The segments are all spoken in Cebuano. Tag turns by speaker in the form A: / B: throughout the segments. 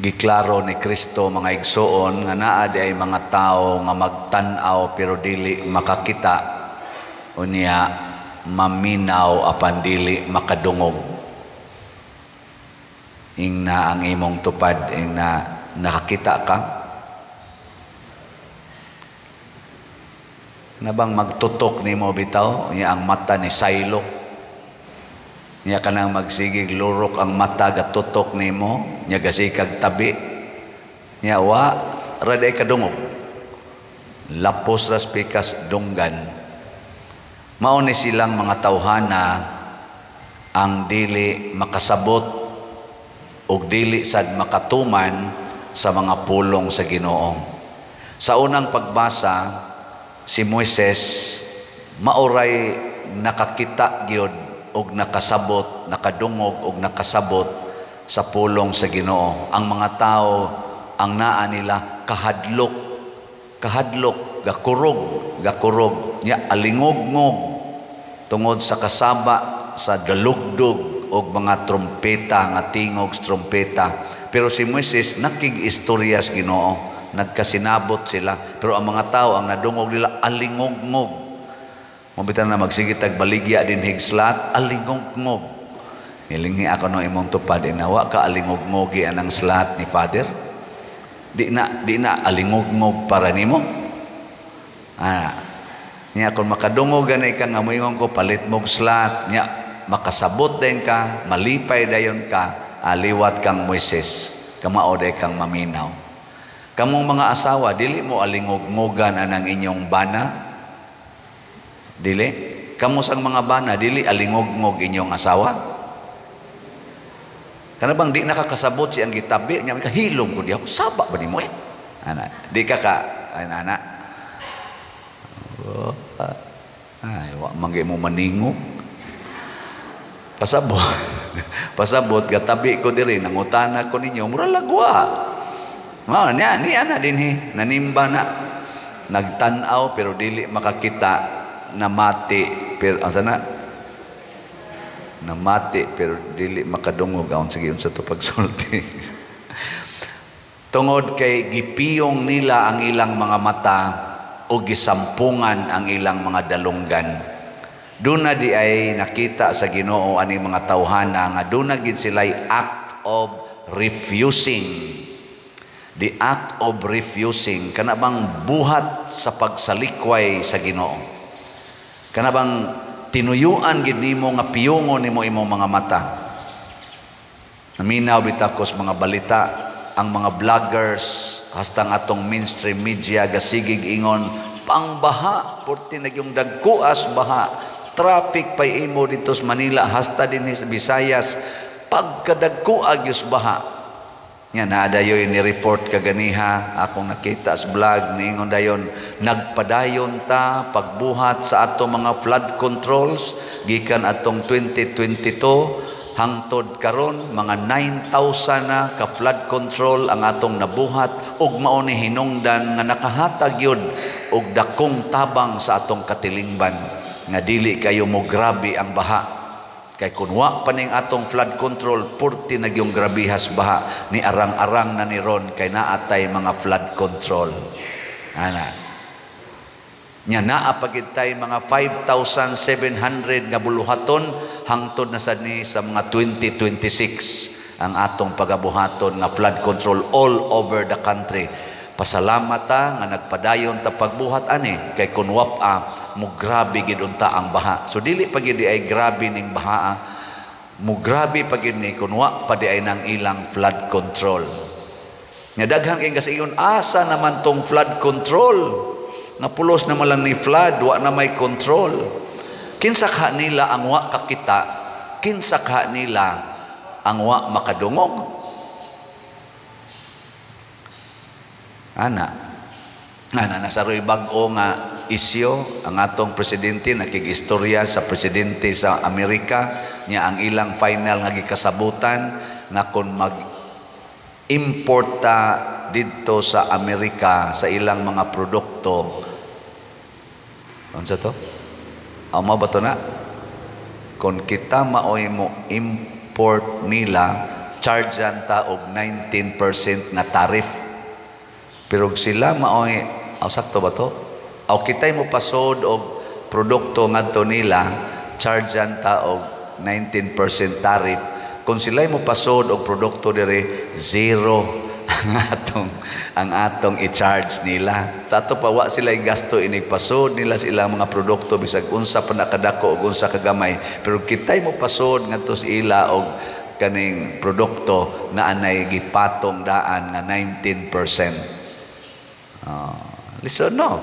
A: Giklaro ni Kristo, mga igsoon, nga naa di ay mga tao nga magtan-aw pero dili makakita, unya maminaw apan dili makadungog. Ingna ang imong tupad, ingna nakakita ka na bang magtutok nimo bitaw, unya ang mata ni saylok. Nya kanang magsigig lurok ang mata, gatutok nimo, nya gasikag tabi. Nya wa ra day kadungog. Lapos ras pikas dunggan. Mao ni silang mga tawhana ang dili makasabot ug dili sad makatuman sa mga pulong sa Ginoo. Sa unang pagbasa, si Moises maoray nakakita gyud og nakasabot, nakadungog og nakasabot sa pulong sa Ginoo. Ang mga tao ang naa nila kahadlok, kahadlok, gakurog, gakurog, nya alingogngog tungod sa kasaba sa dalugdog og mga trompeta, nga tingog sa trompeta. Pero si Moises nakig-istorya sa Ginoo, nagkasinabot sila. Pero ang mga tao ang nadungog nila alingogngog. Mabitan na magsigit tag baligya din higslat, alingogngog. Hilinghi ako no imong tupad, inawa ka alingogngogi anang slat ni Father. Di na alingogngog para nimo. Ah, nya kung makadungog ganay ka nga moingon ko palit mog slat, nya makasabot din ka, malipay dayon ka, aliwat kang Moises, kamao day kang maminaw. Kamong mga asawa, dili mo alingogngogan anang inyong bana. Dili. Kamo sang mga bana, dili alingogngog inyong asawa. Kana bang di nakakasabot si ang gitabi nya, kahilom ko di ako, saba ba nimo eh? Ana, di ka ka ana. Oh, ay, wa man mo maningog. Pasabot. Pasabot gatabi ko diri, nangutana ko ninyo, mura lagwa. Mao niya ni ana dinhi, nanimba na. Nagtan-aw pero dili makakita, namati pero asa na namati pero dili makadungog. Aon sige unsa to pagsulti. Tungod kay gipiyong nila ang ilang mga mata o gisampungan ang ilang mga dalunggan. Duna di ay nakita sa Ginoo ani mga tawhana nga duna gid sila'y act of refusing. The act of refusing, kana bang buhat sa pagsalikway sa Ginoo. Kana bang tinuyuan gid nimo nga piyungon nimo imong mga mata. Naminaw bitakos mga balita, ang mga vloggers hastang atong mainstream media gasigig ingon pangbaha, porti nagyong dagkuas baha, traffic pay imo dito sa Manila hasta dinhi sa Visayas, pagkadagkuag yus baha. Nya naadayoy ni report kaganiha akong nakita sa vlog, niingon dayon nagpadayon ta pagbuhat sa ato mga flood controls gikan atong 2022 hangtod karon, mga 9,000 na ka flood control ang atong nabuhat ug mao ni hinungdan nga nakahatag yun og dakong tabang sa atong katilingban nga dili kayo mo grabe ang baha. Kay kun wa pa ning atong flood control, purti na gyung grabihas baha ni arang-arang na ni ron kay naatay mga flood control. Ana. Nya naa pa gid tay mga 5,700 nga buluhaton hangtod na sad ni sa mga 2026 ang atong pagabuhaton nga flood control all over the country. Pasalamat ta nga nagpadayon ta pagbuhat ani kay kun wa pa mo grabe gid unta ang baha. So dili pa gid ay grabe ning baha, mo grabe pa gid ni kun wa pa di ay nang ilang flood control. Nga daghan kay kasigon asa naman tong flood control? Nga pulos na man lang ni flood, wa na may control. Kinsa ka nila ang wa kakita, kinsa ka nila ang wa makadungog? Ana, ana nasaroy bag-o nga isyo ang atong presidente, nakig-istorya sa presidente sa Amerika niya ang ilang final nga gikasabutan nga kon mag-import ta didto sa Amerika sa ilang mga produkto. Unsa to? Amo ba to na? Kon kita maoy mo import nila, chargean ta og 19% nga tariff. Pero sila maoy, aw, sakto ba to? Aw, kitay mo pasod og produkto ngadto nila, chargean ta og 19% tariff. Kung sila mo pasod og produkto dire, zero ang atong i-charge nila. Sa ato pa, wa sila gasto inig pasod nila sa ilang mga produkto, bisag unsa pa nakadako og unsa kagamay. Pero kitay mo pasod ngadto sa ila og kaning produkto na anay gipatong daan nga 19%. Listen, no?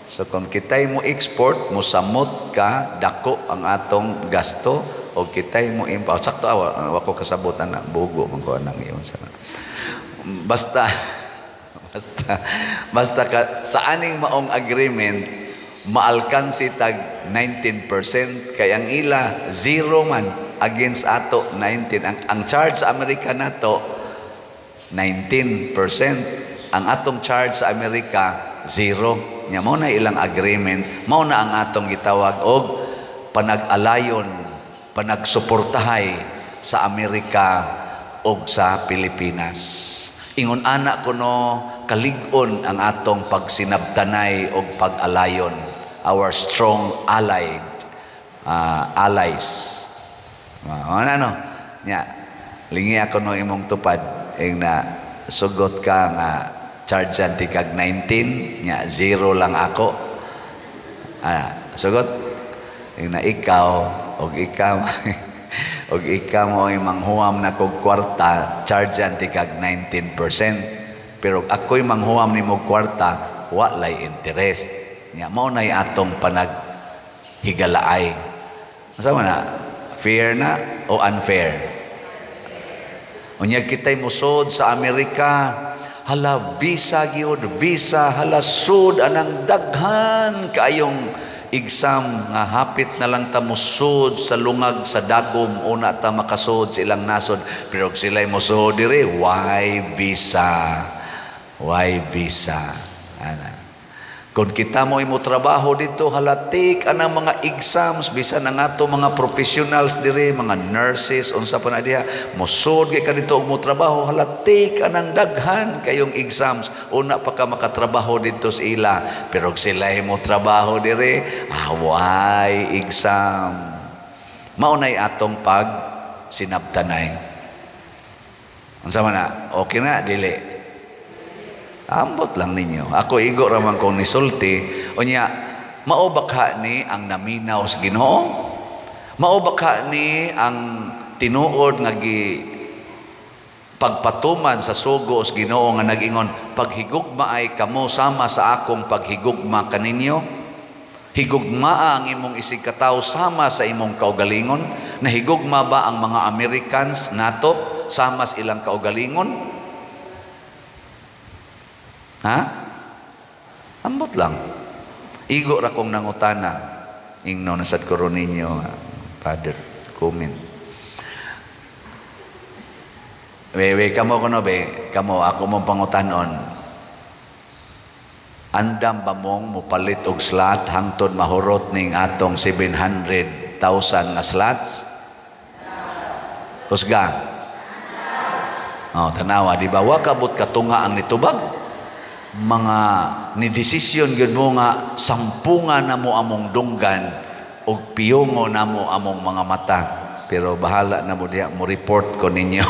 A: So kung kitay mo export, mo samot ka dako ang atong gasto, o kitay mo import. Sakto awa, wa ko kasabot ana, bugo man ko anang iyon sa basta ka, sa aning maong agreement, maalkansi tag 19% kay ang ila zero man against ato 19. Ang charge sa Amerika nato 19%, ang atong charge sa Amerika zero. Nya mao na ilang agreement, mao na ang atong gitawag og panag-alayon, panagsuportahay sa Amerika og sa Pilipinas. Ingon ana kuno kalig-on ang atong pagsinabtanay og pag-alayon, our strong allied allies. Ano nya, lingi ako no imong tupad ing na sugot ka nga chargean ti kag 19, nya zero lang ako. Sugot ing na ikaw og ikaw mo ay manghuam na kog kwarta, chargean ti kag 19%, pero ako'y manghuam nimo kwarta, wa lay interest. Nya mao nay atong panag higalaay. Asa man na, fair na o unfair? Unya kitay musod sa Amerika, hala, visa gyud, visa, hala, sud anang daghan kaayong exam nga hapit na lang ta musod sa lungag sa dagom una ta makasud sa ilang nasod. Pero sila'y musod dire, why visa? Why visa? Ana, kung kita mo imo trabaho dito, hala, take anang mga exams, bisan ang ato mga professionals dire, mga nurses, unsa pa na diha, mosud kay ka dito og mo trabaho, hala, take anang daghan kayong exams una pa ka makatrabaho dito sa ila. Pero sila mo trabaho dire, why exam? Mao nay atong pag sinabtanay. Unsa man na? Okay na dili? Ambot lang ninyo. Ako igo raman kong nisulti. Unya, mao ba ni ang naminaw sa Ginoo? Mao ba ni ang tinuod nga gi pagpatuman sa sugo sa Ginoo nga nag-ingon, "Paghigugma ay kamo sama sa akong paghigugma kaninyo"? Higugmaa ang imong isig katawo sama sa imong kaugalingon. Nahigugma ba ang mga Americans nato sama sa ilang kaugalingon? Ha? Ambot lang. Igo ra kong nangutana. Ingno na sad ko ninyo, Father, comment. We, we, kamo kuno be, kamo ako mong pangutanon. Andam ba mong mupalit og slot hangtod mahurot ning atong 700,000 nga slots? Kusga. Oh, tanawa, di ba? Wa kabot katunga ang nitubag. Mga ni desisyon gyud mo nga sampungan na mo among dunggan og piyongo na mo among mga mata. Pero bahala na mo diha, mo report ko ninyo.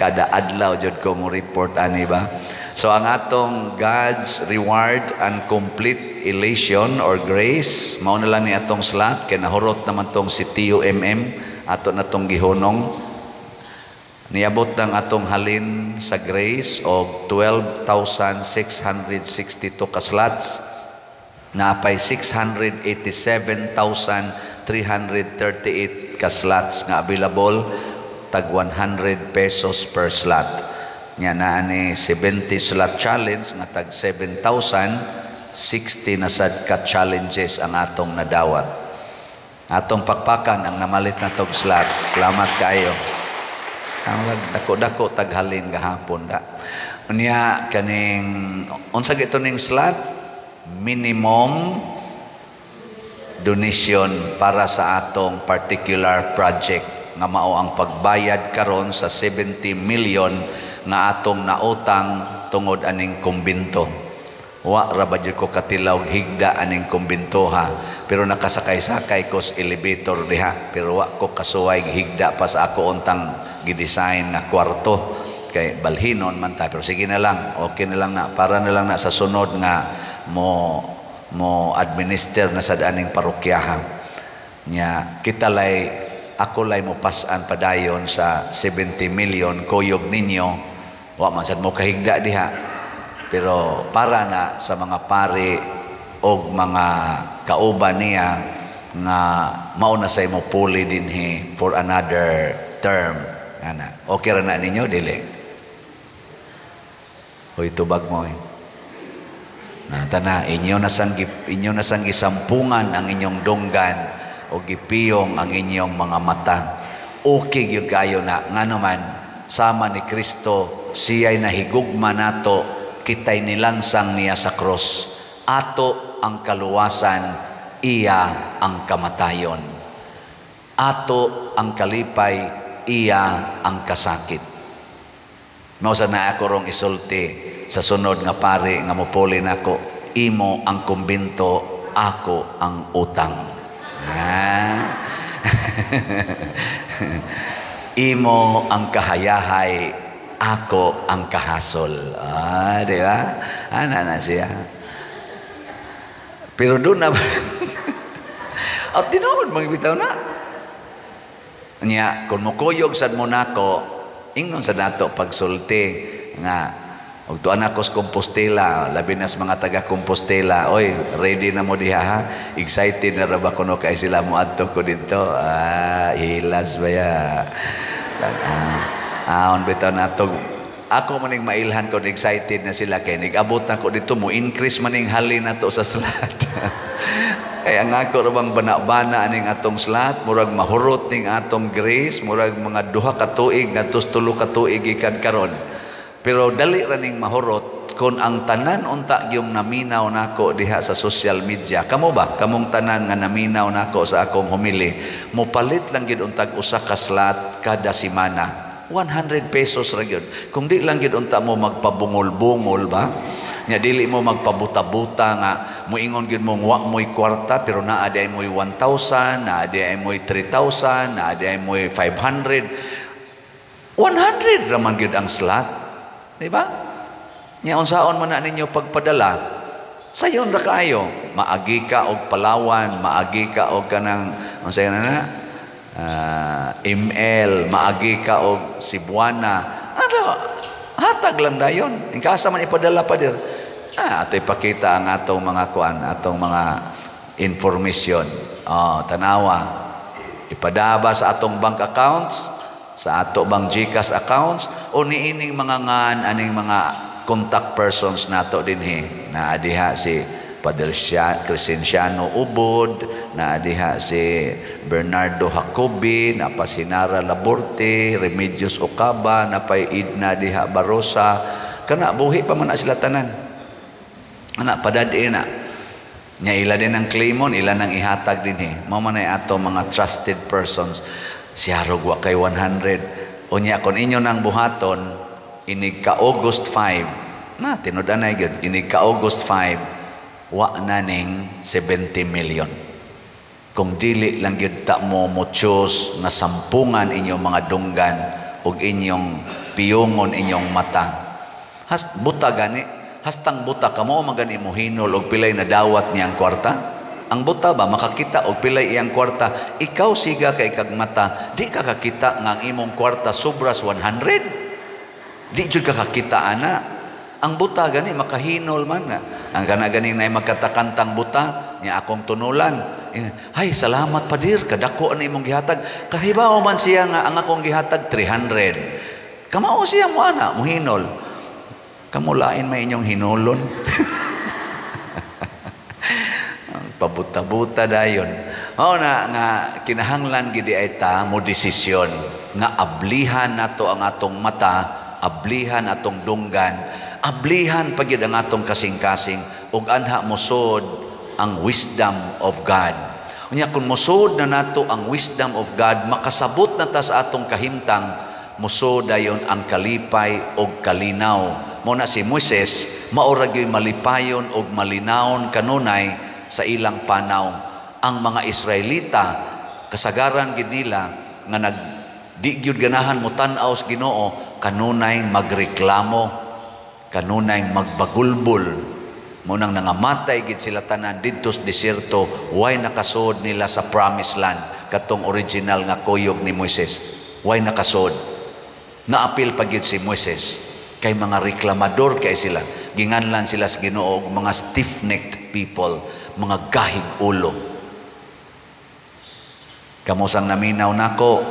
A: Kada adlaw jud ko mo report ani ba. So ang atong God's reward and complete elation or grace, mao na lang ni atong slot kay nahurot naman tong si TUMM, ato na tong gihunong. Niabot ng atong halin sa grace og 12,662 ka slots, naapay 687,338 ka slots nga available, tag 100 pesos per slot. Nya naa ni 70 slot challenge nga tag 7,060 na sad ka challenges ang atong nadawat. Atong pakpakan ang namalit na tog slots. Salamat kaayo. Ang dako-dako taghalin gahapon da. Unya kaning unsa gito ning slot, minimum donation para sa atong particular project. nga mao ang pagbayad karon sa 70 million nga atong nautang tungod aning kumbinto. Wa ra ba jud ko katilaw higda aning kumbinto ha, pero nakasakay-sakay ko sa elevator diha, pero wa ko kasuway higda pa sa ako untang gidesign nga kwarto kay balhinon man ta. Pero sige na lang, okay na lang na, para na lang na sa sunod nga mo mo administer na sa aning parokyaha nya. Kita lay, ako lay mo pasan padayon sa 70 million kuyog ninyo. Wa man sad mo kahigda diha, pero para na sa mga pari og mga kauban niya nga mao na sa imo puli dinhi for another term ana. Okay ra na ninyo, dili? Hoy, tubag mo eh. Na tana inyo na sang gisampungan ang inyong dunggan o gipiyong ang inyong mga mata. Okay gyud kayo na, ngano man sama ni Kristo, siya'y nahigugma nato, kita'y nilansang niya sa krus. Ato ang kaluwasan, iya ang kamatayon. Ato ang kalipay, iya ang kasakit. Mao sa na ako rong isulti sa sunod nga pari nga mupuli nako, imo ang kumbinto, ako ang utang. Ha? Imo ang kahayahay, ako ang kahasol. Ah, di ba? Ana na siya. Pero doon na at tinuod magbitaw na. Nya, kung mukuyog sad mo nako, ingnon sa nato pagsulti nga og tuan ako sa Compostela, labi na sa mga taga Compostela, oy, ready na mo diha ha? Excited na ra ba kuno kay sila mo adto ko didto? Ah, hilas ba ya? Ah, on bitaw nato. Ako maning mailhan kon excited na sila kay nag-abot na ko dito, mo increase maning halin nato sa slot. Kaya ang ako ra bang bana-bana aning atong slot, murag mahurot ning atong grace, murag mga 2 ka tuig ngadto 3 ka tuig gikan karon. Pero dali ra ning mahurot kon ang tanan unta gyung naminaw nako diha sa social media. Kamo ba? Kamong tanan nga naminaw nako sa akong homily, mopalit lang gyud untag usa ka slot kada semana. 100 pesos ra gyud. Kung di lang gyud unta mo magpabungol-bungol ba? Nya dili mo magpabuta-buta nga moingon gyud mo wa mo'y kwarta, pero naa di ay mo'y 1,000, naa di ay mo'y 3,000, naa di ay mo'y 500. 100 ra man gyud ang slot. Di ba? Nya unsaon man na ninyo pagpadala? Sayon ra kaayo. Maagi ka og Palawan, maagi ka og kanang unsay na na? ML, maagi ka og Cebuana. Ano? Hatag lang dayon. Ingkasa man ipadala pa dir. Ah, ato ipakita ang atong mga kuan, atong mga information. Oh, tanawa. Ipadaba sa atong bank accounts, sa ato bang GCash accounts, o niining mga ngan aning mga contact persons nato dinhi. Naa diha si Padre Crescenciano Ubod, naa diha si Bernardo Jacobi, napa si Nara Laborte, Remedios Ocaba, napay Idna diha Barosa. Kana buhi pa man na sila tanan. Ana padad-i na. Nya ila din ang claimon, ila nang ihatag dinhi. Mao man ay ato mga trusted persons. Siya rog wa kay 100. Unya kon inyo nang buhaton inig ka August 5. Na tinud-anay gyud inig ka August 5 wa na ning 70 million. Kung dili lang gyud ta mo mo choose nga sampungan inyong mga dunggan ug inyong piyungon inyong mata. Has buta gani, hastang buta kamo man gani mo hinol og pilay nadawat niya ang kwarta. Ang buta ba makakita og pilay iyang kwarta? Ikaw siga kay kag mata, di ka kakita nga ang imong kwarta sobras 100. Di jud ka kakita ana. Ang buta gani makahinol man nga. Ang kana gani nay magkatakantang buta niya akong tunulan. Ay, salamat padir, kadako ani imong gihatag. Kahibaw man siya nga ang akong gihatag 300. Kamao siya mo ana, muhinol. Kamulain may inyong hinulon. Pabuta-buta dayon. Mao na nga kinahanglan gid ay ta mo desisyon nga ablihan nato ang atong mata, ablihan atong dunggan, ablihan pa gyud ang atong kasing-kasing ug anha mosod ang wisdom of God. Unya kung mosud na nato ang wisdom of God, makasabot na ta sa atong kahimtang, mosud dayon ang kalipay og kalinaw. Mao na si Moises, mao ra gyud malipayon og malinawon kanunay sa ilang panaw. Ang mga Israelita, kasagaran gid nila nga nag di gyud ganahan mo tan-aw sa Ginoo, kanunay magreklamo, kanunay magbagulbol. Mao nang nangamatay gid sila tanan didto sa desierto, way nakasud nila sa promised land, katong original nga kuyog ni Moises. Way nakasud. Naapil pa gid si Moises kay mga reklamador kay sila. Ginganlan sila sa Ginoo og mga stiff-necked people, mga gahig ulo. Kamo sang naminaw nako,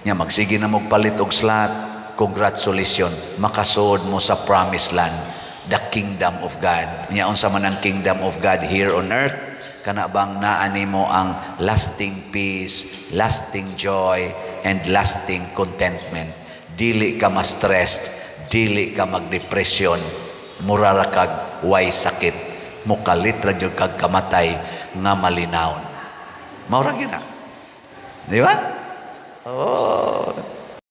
A: nya magsige na mo palit og slot, congratulations, makasud mo sa promised land, the kingdom of God. Nya unsa man ang kingdom of God here on earth? Kana bang naa nimo ang lasting peace, lasting joy, and lasting contentment. Dili ka ma-stressed, dili ka magdepresyon, mura ra kag way sakit, mukalit ra jud kag kamatay nga malinawon. Mao ra gyud na. Di ba? Oh.